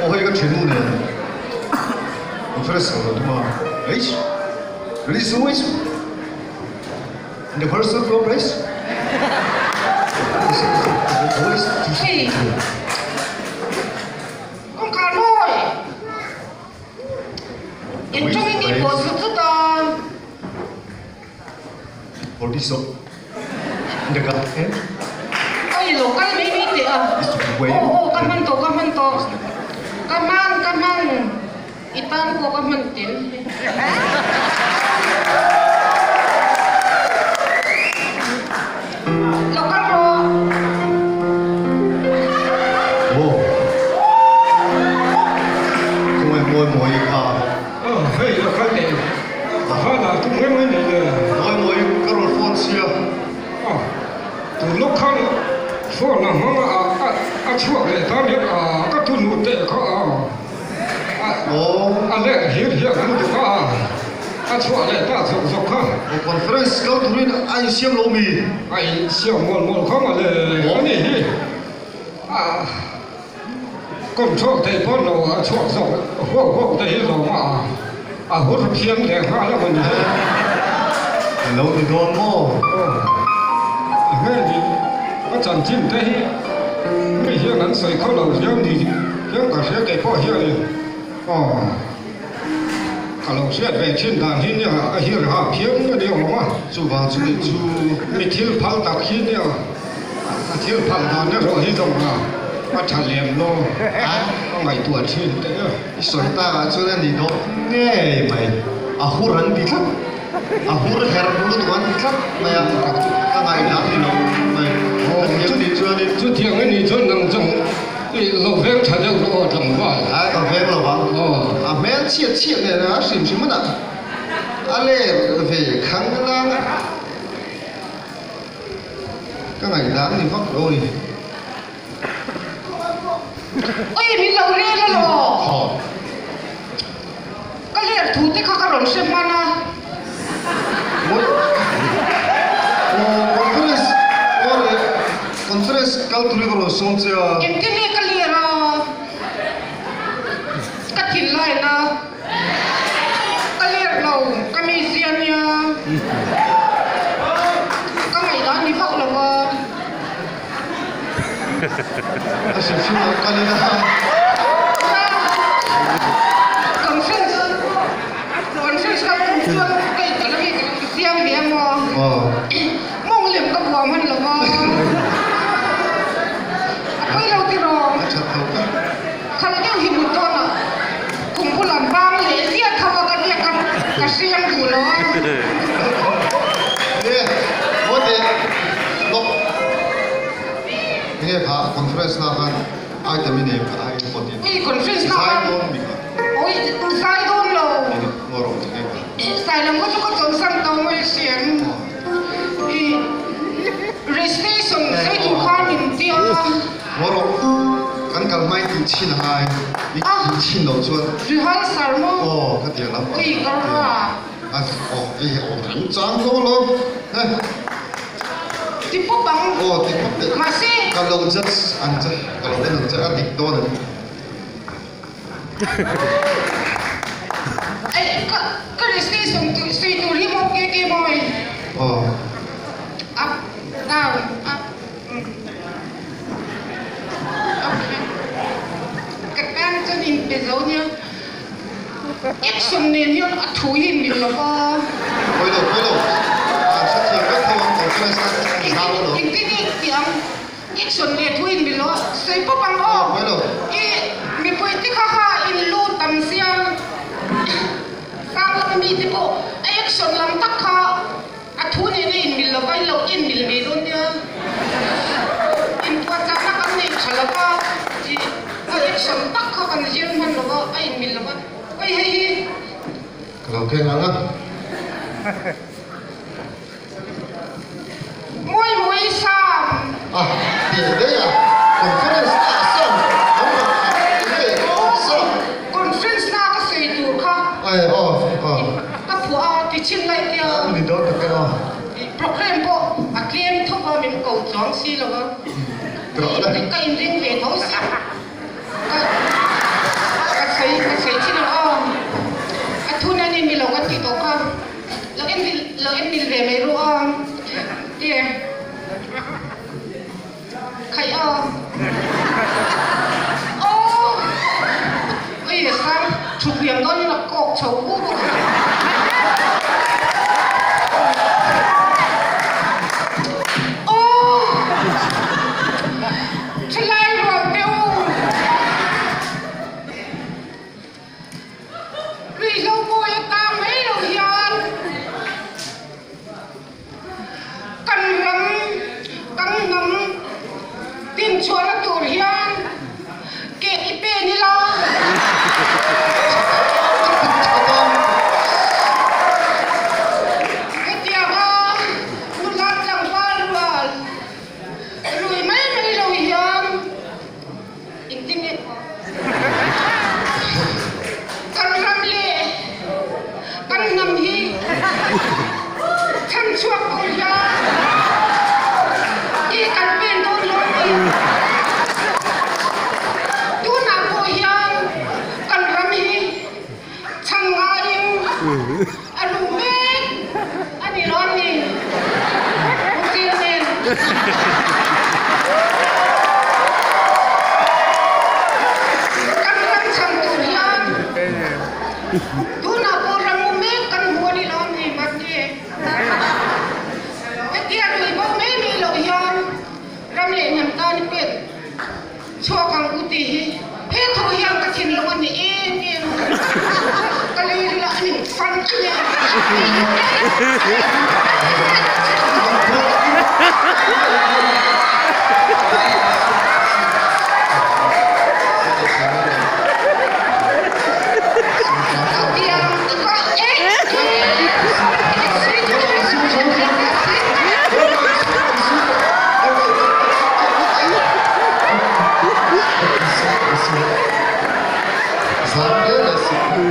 Aw hei ka ṭhiannu nen conference ka lo tum a, Eish! Release no eish! In the first floor place. Hei! Kawngkhar mawi! Inṭawngin i pawh zut zut a. Oi lo kal mai mai teh a. Aw aw ka hman tawh ka hman tawh. Ka hman ka hman i tan pawh ka hman tel. Lo kal rawh. Aw. Khawngaih mawi mawi kha. Aw hei lo kal teh. A hlan ah tum reng mai nei le. Mawi mawi ka rawn phone sia. Aw tun lawk khan phone a hmang a a chhuak leh ta nia a ka thu hnu teh kha a a leh hir hian an tuk a a chhuah leh ta zawk zawk kha. Aw conference kal turin a insiam lo mi? A insiam mual mual kha mawle a ni hi a. Control theih pawn lo a chhuak zawk huau huau te hi lawm a a hur phian leh nghal a ni hi. A lo ni dawn maw? Aw enge ni a chanchin te hi mi hian an sawi khaw lo hian ni hian ka hria kei pawh hian in aw ka lo hriat ve thin dan hi nia a hir ha phian a ni awm a. Chuvang chu nih chu. Mi thil phal tak hi nia. A thil phal dan erawh hi zawng a a tha lem lo a ngaihtuah thin teh e. I sawi tak ah chuan a ni dawh ngei mai, a hur an ti tlat, a hur her lutuk an ti tlat mai a, ka ngaihdan ni lo mai. Ka thiam nih chuanin. Chutiang a nih chuan nang zawng i lo veng tha deuh rawh aw tlangval. Ai ka veng lo vang, a hmel chhiat chhiat nen a hrim hrim a a ler ve khang lang a. Ka ngaihdan ni vak lo ni. Oi min lo rel a law. Ka ler thu te kha ka rawn hre hman a. Conference aw le conference kal turin ka rawn sawm che a. Engtin nge ka ler a? Ka thinlai na. Ka ler lo, ka mi zia nia. Ka ngaihdan ni vak lo a. A hrim hrim lo kal ila. Conference conference kal tum chuan ka in ka la siam ve a maw. Mawng lem ka buam han lo a. A pawi lo tiraw. A that tho ka. Khalh deuh hi mut dawn a, kum bul an bang leh ziah tho a ka biak a, ka hriam duh lo a. Nge maw teh lawk nge kha conference na khan item i nei kha a in pawt in Ui conference na khan zai dawn mi kha. Ui zai dawn lo. Eng maw rawh ti nge kha. Zai lam kha chu ka chawlhsan tawh mai hriam. I registration zai tur khan min tia. Maw rawh, kan kal hmain tih chhin a ngai, i tih chhin loh chuan. Rehearsal maw? Aw, ka ti alam. Ui, ka rua. Aw, hei hi aw rem chang zawk lo. Ti pawp ang. Aw, ti pawp teh. Mahse. Ka lo judge ang che, ka lo en ang che, a dik dawn em? Ei, ka ka registration tur sawi tur hi maw ke ke maw hei? Aw. Up, down, up. Ka tan chuan in pe zo nia action nen hian a thu hi in mil lo va. Pawi lo, pawi lo. An hrethiam vek tho ang conference khan zau a lo. Engtin nge tih ang action leh thu in mil lo a sawi pawp ang aw. Pawi lo. I mipui te kha kha in lu tam sia sang lam mi te pawh a action lam tak kha A thu nena inmil lova in lo inmil ve dawn nia. Inpuahchahna kan nei tha lova, ih a action tak kha kan zir hman lova, a inmil lova. Oi hei hi. Ka lo keng ang a. Mawi mawi Sam. A tih daih a, conference na ah Sam an rawn thlah daih Sam. Conference na ka sawi tur kha. Ai aw aw. Ka phuah a ti chin laih tia. A ni dawn tak e aw. Program pawh a tlem tho a min ko chuang si lo a. Ka inring ve tho si. Ka. chho u bawk a. Aw! Thalai rual teh u! Ruihhlo pawi a tang mai lo hian kan ram, kan hnam dinchhuahna tur hian ke i pen ila. Hetianga nula tlangval rual rui mai mai lo hian Engtin nge kan ram leh kan hnam hi chhanchhuak tur hian i kan pen dawn lo a ni. Tunah pawh hian kan ram hi chhan ngaiin a luh mek a ni lo a ni. Putin nen. Kan ram chhan tur hian tunah pawh ram u mek kan hmu a ni lo a ni mahni. Hetia rui bo mai mai loh hian ram leh hnam tan i pek Chhuak ang u tih hi he thu hian ka thinlung a ni em em a, ka lei ril ah a min fan a nia. Chutiang chu ka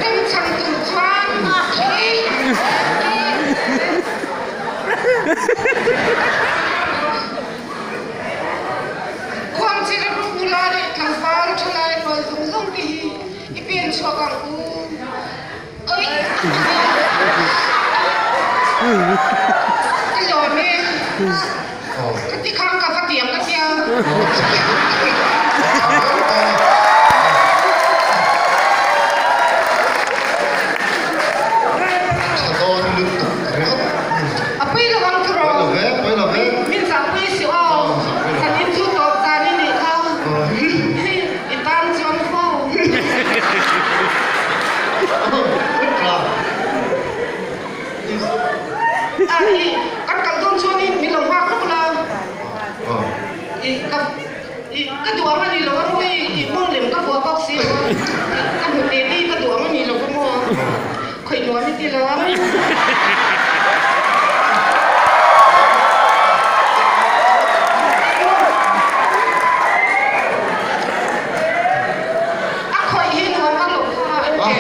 Remchang tur chuan Khuangchir nula leh tlangval thalai rual zawng zawng te hi i pen chhuak ang u. Ka lawm e. Ka ti khan ka va tiang ka tia. Tha dawn lutuk ringawt. A pui lo ang tiraw? Pui lo ve, pui lo ve. Min zahpui si aw. Kan in chu tawp dan i nih kha. I tan chuan fo. Kan kal dawn chuanin min lo nghak lawk la. Ka duh ang a ni lo a maw i mawng lem ka vuah bawk si lo a. Ka hmu teh tih ka duh ang a ni lo a maw. Khawih nuam i ti lo a. A khawih hi nuam a loh kha a ni.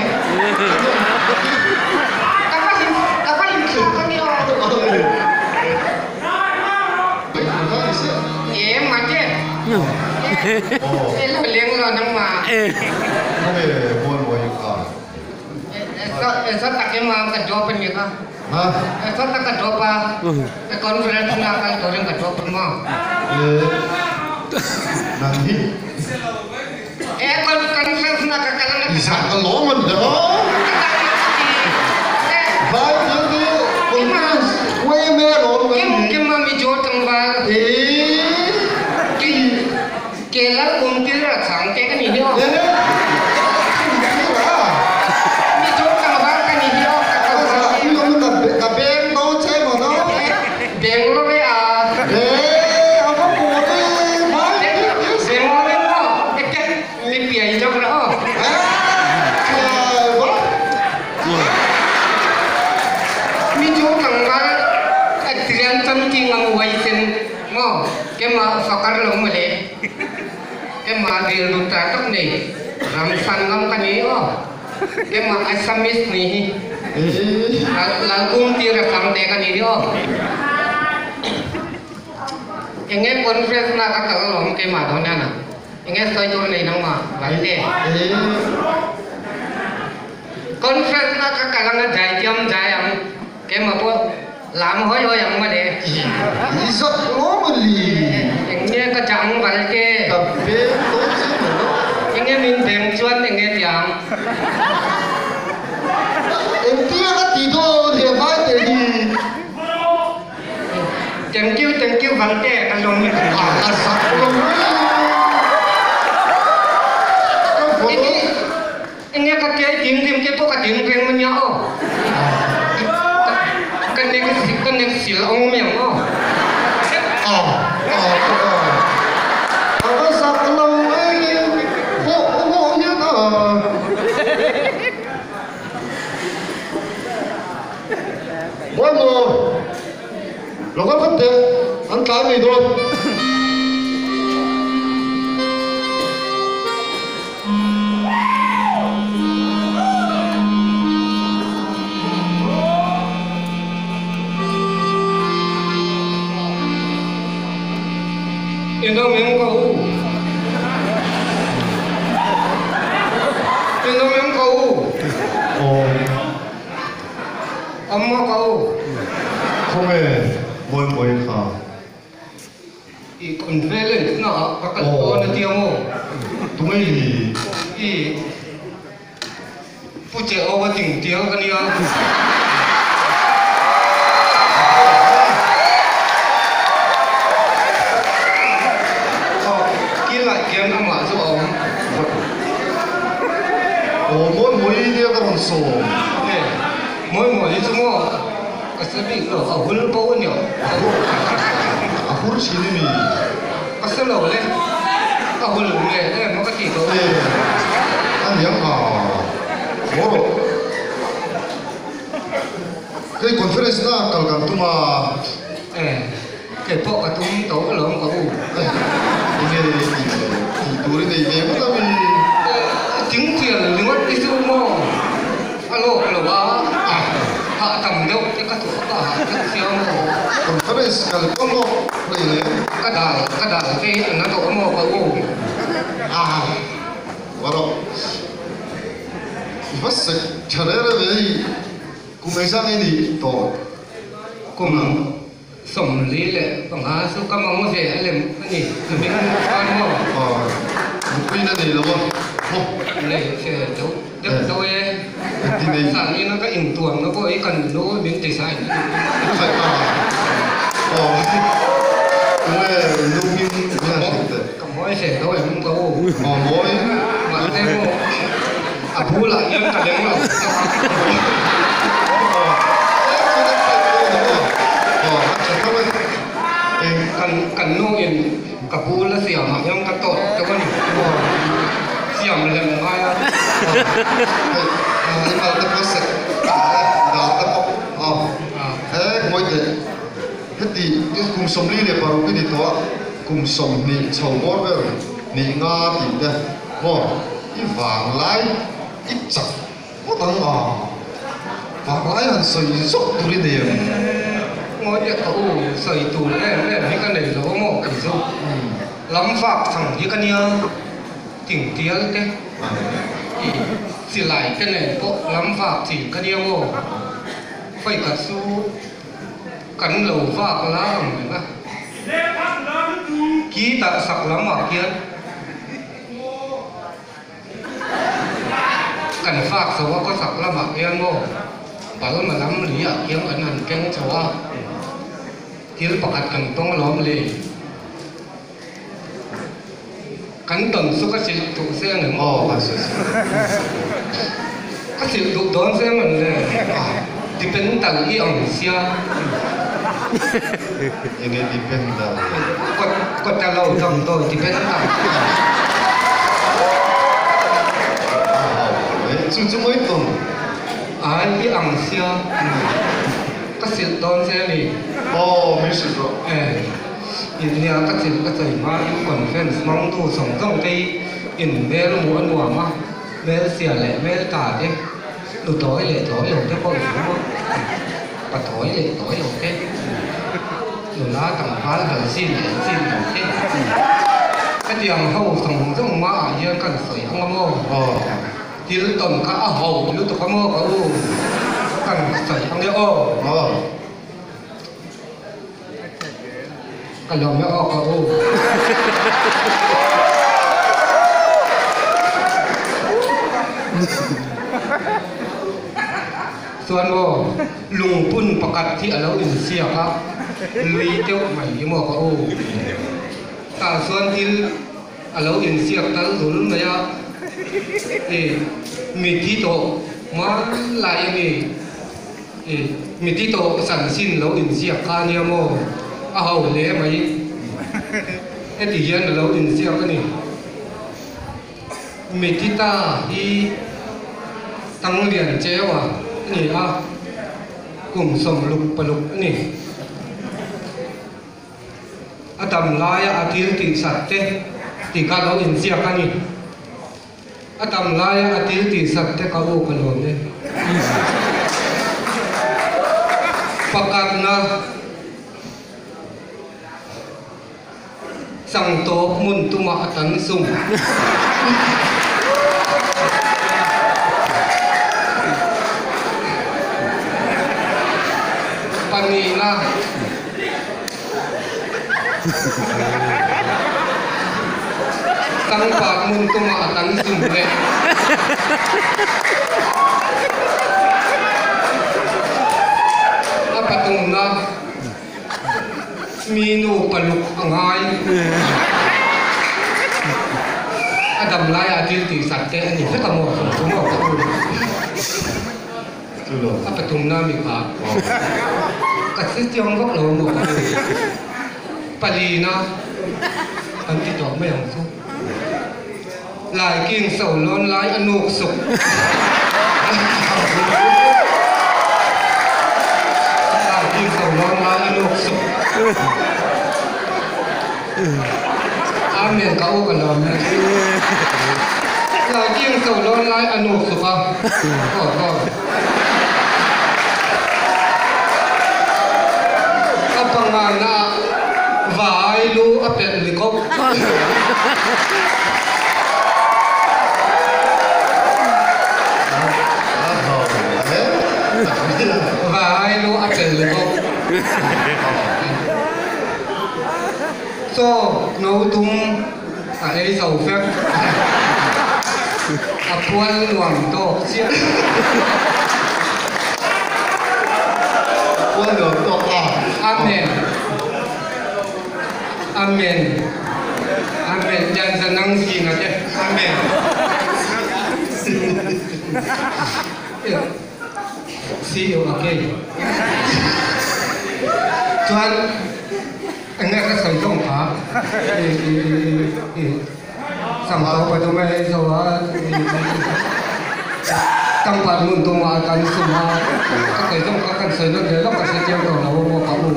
Ka va in ka va in thlak a ni aw. E mate. E lo leng lo nangma. Sa tak ema ka drop ani kha. Sa tak ka drop a. Ka conference na kal turin ka drop ma. Nang hi. E conference na ka kal na. Isa ka lawm an le o. Vai thiam te conference way me lawm kan ni. Kim kim mi jo tlangval. E ki Ke lal kum tir a chang te ka ni hi aw. Mi chu tlangval ka ni hi aw ka kal chang hi. Ka beng do che maw no? Beng lo ve a. E a va maw te vai. Beng lo ve maw? Eke mi piai zawk ra aw. Mi chu tlangval a tirian cham ti ngam uai sen maw? Keimah fakar lo maw le? Keimah rilru ta tak nei ram san ngam ka ni aw. Keimah Assamese ni hi Lalkum tir a sang te ka ni hi aw. Enge conference na ka kal alawm keimah dawn hian a. Enge sawi tur nei nangmah Valte. Conference na ka kal anga jai tiam jai ang. Keimah pawh lam hawi hawi ang mawle. I zak lo mawli. Eng nge ka chang val ke? Ka beng dawn che maw lo. Eng nge min beng chuan eng nge tiang? Engtia ka tih dawn he vai te hi? Thank you, thank you Valte, ka lawm e. A zak lo mai. Ka photo. Enge ka ke tin rim ke pawh ka tin reng mai nia aw. Ka nek ka nek sil a awm mai ang aw. A a a a va zak lo e hawh hawh hian a. Mawimaw lo kal vat teh an tlai mai dawn. Ina meng ka u. Ina meng ka u. Amma ka u. Khawnge mawi mawi kha. I convalence na ah ka kal dawn a tia maw? Tunge i? I Pu Che Aw a ting tial ka nia. Aw, kilai khian amah chu a awm. Aw, mawi mawi nia ka rawn sawm. E, mawi mawi chu maw? Ka se bik lo, a hul bo a nia. A hur thin i mi? Ka se lo le, a hul nge em a ka tih tawh. E, a niang a, haw rawh. Hei conference na kal kan tum a. E, kei pawh ka tum tawh alawm ka u. E, enge tih leh tih tur i nei ve ngawt a mi? E, thingthial ringawt i chu maw? A lawk lo a, hah tam deuh te ka tuah ka hah deuh sia maw? Conference kal pawh maw hlei le? Ka dal ka dal te hi a na tawh maw ka u? A va rawh. I va sek tha reng reng ve hei kum engzah nge nih tawh? Kum 45 chu ka mang ve a lem a ni. Nupui an chuan maw? Aw, nupui na nei lo a maw? Nei fe deuh deuh deuh e. Engti nei? Zan ina ka intuam na pawh hi kan nu min design a ni. Khaih a, aw, tunge nu hming min han hrilh teh? Ka mawi fe deuh em ka u. Aw, mawi. Mahse maw, a bulah hian ka leng lo deuh a. Kan nu in ka bul a siam ah hian ka tawt deuh a ni. Siam lem ngai a. Heti kum 46 i ni tawh a, kum 20 chho bawr vel nih nga tih te maw i vanglai i chak Ngawt ang a, vanglai han sawi zawk tur i nei em? Ngawi leh ka u, sawi tur em em hi ka nei lo a maw kei chu. Lam vak chang hi ka nia, tingtial te, i silai te nen pawh lam vak chin ka nia maw. Khawi khat chu kan lo vak la ang reng a, khi tah sak lamah khian. Kan fak chho a khawchhak lamah hian maw Balma lam lui ah khian kan han keng chho a, thil pakhat kan tawng alawm le. Kan tawn chu ka silh duh se ang em aw? Ka silh duh dawn se ang le. Dependal i ang sia. Enge dependal? Kawt a lo damdawi dependal. Chu chu mai tawn. Ai i ang sia. Ka silh dawn che a ni. Aw min hrilh rawh. E innia ka chilh ka chei hma in conference hmang tu zawng zawng te hi in hmel hmuh a nuam a, hmel sia leh hmel ta te. Nu tawi leh tawi lo te pawh i hmu a, pa tawi leh tawi lo te, nula tlangval hal zin leh zin lo te. Hetiang ho zawng zawng hmaah hian kan sawi ang a maw? Thil tawn kha a ho lutuk a maw ka u? Kan sawi ang e aw. Ka lawm e aw ka u. Chuan maw lungphun pakhat hi a lo insiak a, lui deuh mai hi maw ka u. Tah chuan thil a lo insiak tal dul mai a, ih mithi tawh hmanlai a mi, ih mithi tawh chanchin lo inziak kha a nia maw, a ho hle mai. Heti hian a lo inziak a ni. Mithi ta hi Tanglian Cheua a ni a, kum 66 a ni. A dam laia a thil tihsat te tih kha lo inziak a ni. A dam laia a thil tihsat te ka u ka lawm e. Pakhatna Changtawp hmun tumah a tan sum. Pahnihna. Changpat hmun tumah a tan sum leh. A pathumna. Mi nu paluk a ngai. A dam laiah thil tih sat te a ni vek a maw? Chu maw ka u? A pathumna mi kha ka hre chiang vak lo maw ka u? Palina kan ti tawh mai ang chu. Laiking so lawn lai a nuk suk. Laiking so lawn lai a nuk suk. Amen ka u ka lawm e. Laiking so lawn lai a nuk suk a. Aw aw. A pangana ah vai lu a pelh ni kawp. Vai lu a pel ni kawp. Chaw no tum a ei zo vek. A pual nuam tawk chiah. Pual nuam tawk a. Amen. Amen. Amen. Lian za nang zinga te. Amen. See you again. Chuan eng nge ka sawi zawng kha Sangho pa tum e zo a Tangpat mun tum a kan sum a ka sawi zawng kha kan sawi nawn leh lawk ka hre chiang tawh lo a maw ka u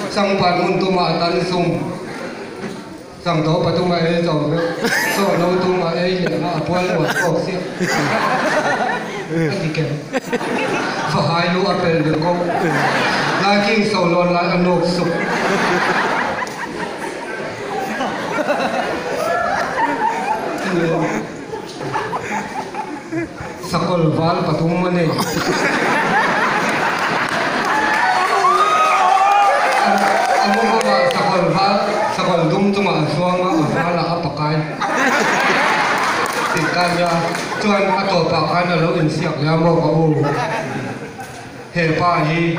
Sangpat mun tum a kan sum Sangho pa tum a ei zo chaw lo tum a ei leh a a pual mual tawk chiah a ti kem Vahai lu a pel leh kawk Laiking solawn lai a nawk suk. Sakawlh val pathum a nei. A mumangah sakawlh val, sakawlh dum chungah a zuang a, a valah a pakai tih ka nia. Chuan a tawpah khan a lo insiak leh a maw ka u. He pa hi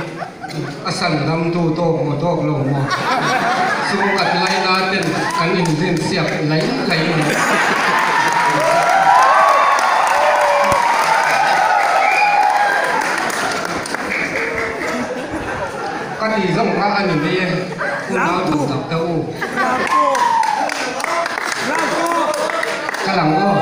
a san damtu tawk maw tawk lo maw? Chhungkhat laina ten kan inzin siak lai lai a ni. Ka ti zawng kha a ni mai e, unau duh tak te u. Ka lang aw.